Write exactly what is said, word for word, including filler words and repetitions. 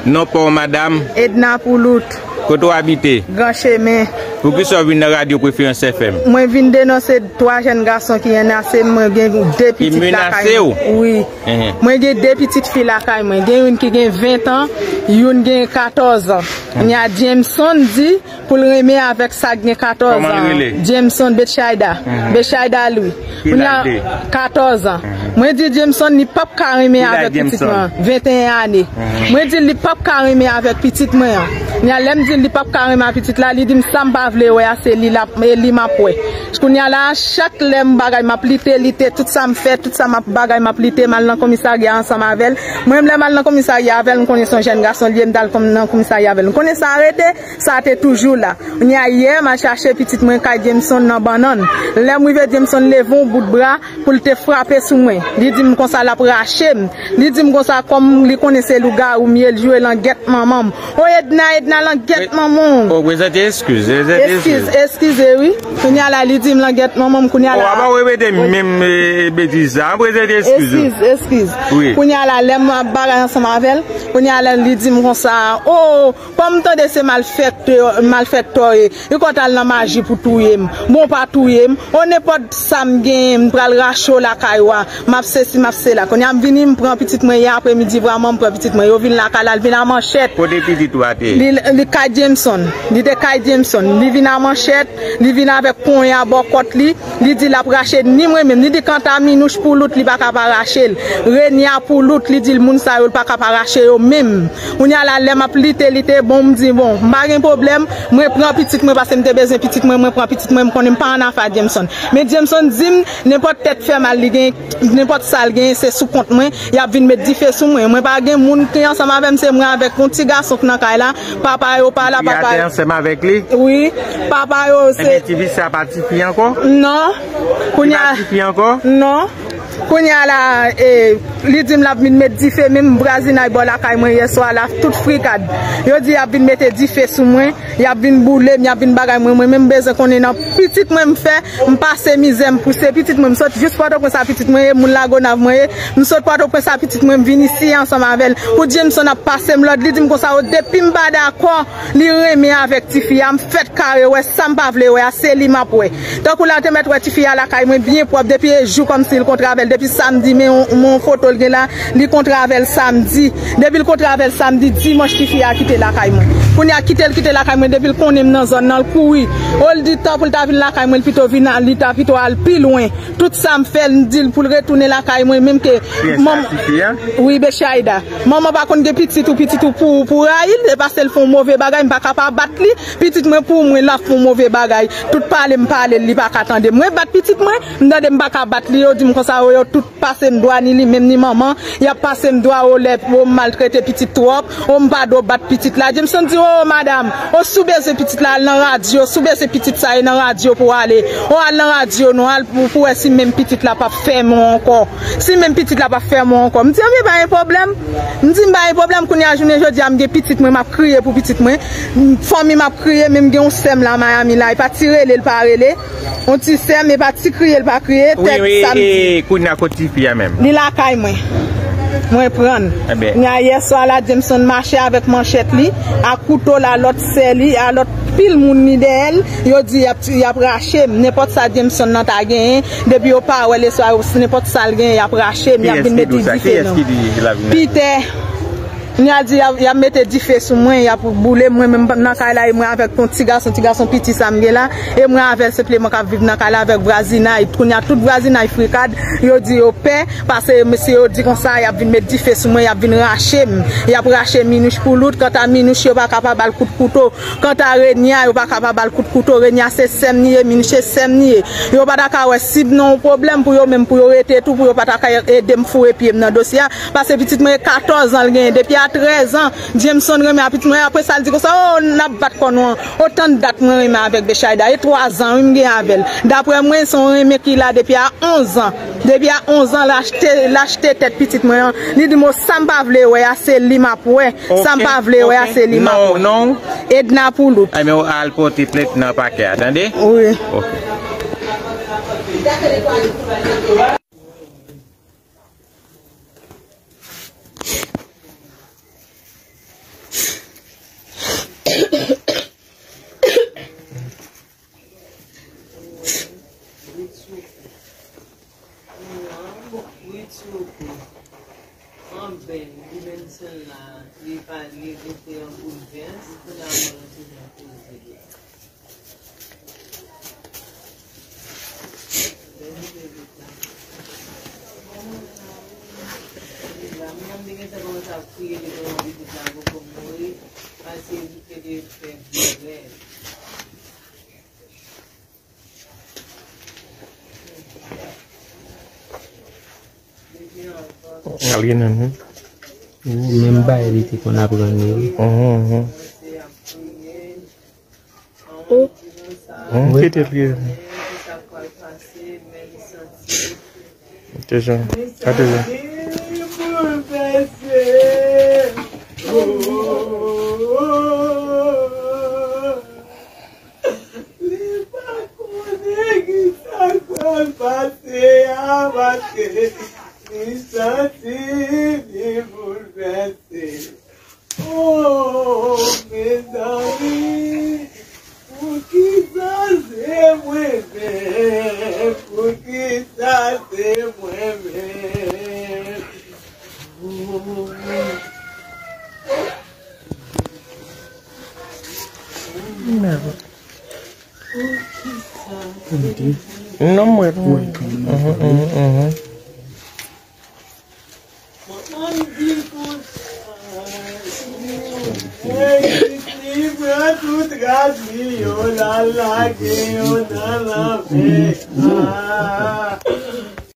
Non pa w, madanm? Edna Poulout. Kote w abite? Gran Chemen. Poukisa w vin nan radyo Preferans F M? Mwen vin denonse twa jèn gason ki annase m. Mwen gen de pitit lakay mwen. Ki menase w? Wi. Mwen gen de pitit fi lakay mwen. Gen youn ki gen ven an, youn gen katòz an. Kounye a Jameson di pou l renmen avèk sa k gen katòz an. Kòman l rele? Jameson Betchayda. Betchayda Louis. Ki laj li? Katòz an. Mwen di Jameson li p ap ka renmen avèk pitit mwen. Venteyen ane. Mwen di l li p ap ka renmen avèk pitit mwen an. Kounye a lè m di l li p ap ka renmen avèk pitit la, li di m sa m pa vle wè a, se li l ap, e li m ap wè. Kounye a la, chak lè m bagay, m ap lite, lite, tout sa m fè, tout sa m ap bagay, m ap lite, m al nan komisarya ansanm avè l. Mwen menm lè m al nan komisarya avè l, m konnen se yon jèn gason li ye, m t al nan komisarya avè l. M konnen sa arete, sa te toujou la. Kounye a yè, m al chache pitit mwen kay Jameson nan bannann. Lè m rive, Jameson leve yon bout bra pou l te frape sou mwen. Li di m konsa l ap rache m. Li di m konsa kòm li konnen se lougawou m ye, l jwe langèt manman m. O Edna, Edna, langèt manman w. O, prezante eskiz, prezante eskiz. Eskiz, eskize wi. Kounye a la, li di m langèt manman m, kounye a la. O, apa w repete menm, e, betiz sa, prezante eskiz ou. Eskiz, eskiz. Wi. Kounye a la, lè m ap bagay ansanm avè l, kounye a la, li di m konsa, o, kòm m tande se malfèktè, malfèktè w ye, li konn al nan maji pou touye m. Bon, w pa touye m. O, nenpòt sa m genyen, m pral rache w lakay ou a. M ap sesi, m ap sela. Kounye a m vini, m pran pitit mwen yè apremidi, vrèman, m pran pitit mwen. Yo vin lakay la, l vin a manchèt. Kote pitit ou a te ye? Li, li kay Jameson. Li te kay Jameson. Li vin a manchèt, li vin avèk ponya bò kòt li. Li di l ap rache ni mwen menm. Li di kanta Minouch Poulout, li pa ka pa rache l. Renya Poulout, li di l moun sa yo, l pa ka pa rache yo menm. Kounye a la, lè m ap lite, lite, bon, m di, bon, m pa gen pwoblèm, mwen pran pitit mwen, paske m te bezwen pitit mwen, mwen pran pitit mwen, m konnen m pa annafè a Jameson. Men Jameson di m, nenpòt tèt fè mal li gen, nenpòt sa l genyen, se sou kont mwen, y ap vin met dife sou mwen. Mwen pa gen moun ki ansanm avè m, se mwen avèk yon ti gason k nan kay la, papa yo pa la, papa yo. Fi a te ansanm avèk li? Wi, papa yo se. Ebyen, tifi sa pa tifi ankò? Non. Kounye a. Li pa tifi ankò? Non. Kounye a la, e, li di m l ap vin met dife, menm vwazinay bò lakay mwen yè swa la, tout frikad. Yo di y ap vin mete dife sou mwen, y ap vin boule m, y ap vin bagay mwen, mwen menm m bezwen konnen nan pitit mwen m fè, m pase mizè, m pouse pitit mwen, m sot jis Pòtoprens a pitit mwen ye, moun Lagonav mwen ye, m sot Pòtoprens a pitit mwen, m vin isi ansanm avè l. Pou Jameson ap pase m lòd, li di m konsa, o, depi m pa dakò, li renmen avèk tifi a, m fèt kare wè, sa m pa vle wè a, se li m ap wè. Tankou la, te mèt wè tifi a lakay mwen byen pwòp, depi e jou kòmsi l kontre avè l, depi samdi, men yon, yon foto l gen la, li kontre avè l samdi. Depi l kontre avè l samdi, dimanch tifi a kite lakay mwen. Kounye a kite l kite lakay mwen, depi l konnen m nan zòn nan, l kouri. Oldi tan pou l ta vin lakay mwen, l pito vin, li ta pito al pi lwen. Tout sa m fè, m di l pou l retounen lakay mwen, menm ke manm-, wi, Bechayda. Manman pa konn gen pitit ou pitit ou pou, pou rayi l, e paske l fè yon move bagay, m pa ka pa bat li. Pitit mwen pou mwen, l ap fè yon move bagay. Tout pale m pale l, li pa ka tande m. Mwen bat pitit mwen, m tande m pa ka bat li, yo di m konsa, o, yo tout pase m dwa, ni li menm, ni manman. Y ap pase m dwa, o, lè, o, m maltrete pitit twòp, o, m pa dwe bat pitit la. Jameson di, o, madanm, o, si w bezwen pitit la, al nan radyo, si w bezwen pitit sa, e nan radyo pou w ale. O, al nan radyo, non, al pou, pou wè si menm pitit la p ap fè mò ankò. Si menm pitit la p ap fè mò ankò. M di, ebyen, pa gen pwoblèm. M di, m pa gen pwoblèm, kounye a, jounen jodi a, m gen pitit mwen, m ap kriye pou pitit mwen. Fanmi m ap kriye, men m gen yon sè m la, Miami la, e pa ti rele, l pa rele. Yon ti sè m, e pa ti kriye, l pa kriye, tèt samdi. Wi, wi, e, kounye a kot tifi a menm? Li lakay mwen. Mwen pran l. Ebyen. Kounye a, yè swa la, Jameson mache avèk manchèt li, ak kouto l a lòt sè li, a lòt pil moun li dèyè l. Yo di y ap, y ap rache m. Nenpòt sa Jameson nan ta genyen, depi yo pa wè l, e swa yo, nenpòt sa l genyen, y ap rache m, y ap vin mete dife nan. Kiyès ki di w sa? Kiyès ki di l ap vin mete? Pitè. Kounye a di y ap, y ap mete dife sou mwen, y ap boule mwen menm nan kay la, e mwen avèk yon ti gason, ti gason piti sa m gen la, e mwen avè l senpleman k ap viv nan kay la avèk vwazinay. Kounye a tout vwazinay frikad, yo di yo pè, paske mesye yo di konsa, y ap vin met dife sou mwen, y ap vin rache m, y ap rache Minouch Poulout, kanta Minouch yo pa ka pa ba l kout kouto, kanta Renya yo pa ka pa ba l kout kouto, Renya se sè m li ye, Minouch se sè m li ye. Yo pa ta ka wè si m nan yon pwoblèm pou yo menm, pou yo rete tou, pou yo pa ta ka ede m foure pye m nan dosye a. Paske pitit mwen e katòz an l genyen. Depi a trèz an, Jameson renmen a pitit mwen. Apre sa, l di konsa, o, n ap bat kò nou an. O, tann dat mwen renmen avèk Bechayda. E twa zan, wi, m gen avè l. Daprè mwen, se yon renmen ki la depi a onz an. Depi a onz an, l achte, l achte tèt pitit mwen an. Li di m, o, sa m pa vle wè a, se li m ap wè. Sa m pa vle wè a, se li m ap wè. Non, non. Edna Poulout. Ebyen, w al pote plent nan pakè a, tande? Wi. Ok. Wi, la, li pa, li rete an boulvès, pou la mwen toujou poze li. Lè li te vin la. Li la, mwen menm, li gentan kòmanse ap kriye, li gen yon pitit la poko mouri, paske li te dwe fè vye rèv. Al gen nan men. Menm bagay li te konn aprann li, wi. Mhm, mhm. Mhm, kite l ye. Te jan, pa te jan. Li pa konnen ki sa k pral pase a, paske li santi li boulvèse. Oh, mezanmi, poukisa se mwen menm? Poukisa se mwen menm? Oh. Non, mwen. Mhm, mhm, mhm. Li pran tout rad li yo, l al lage yo nan lanmè.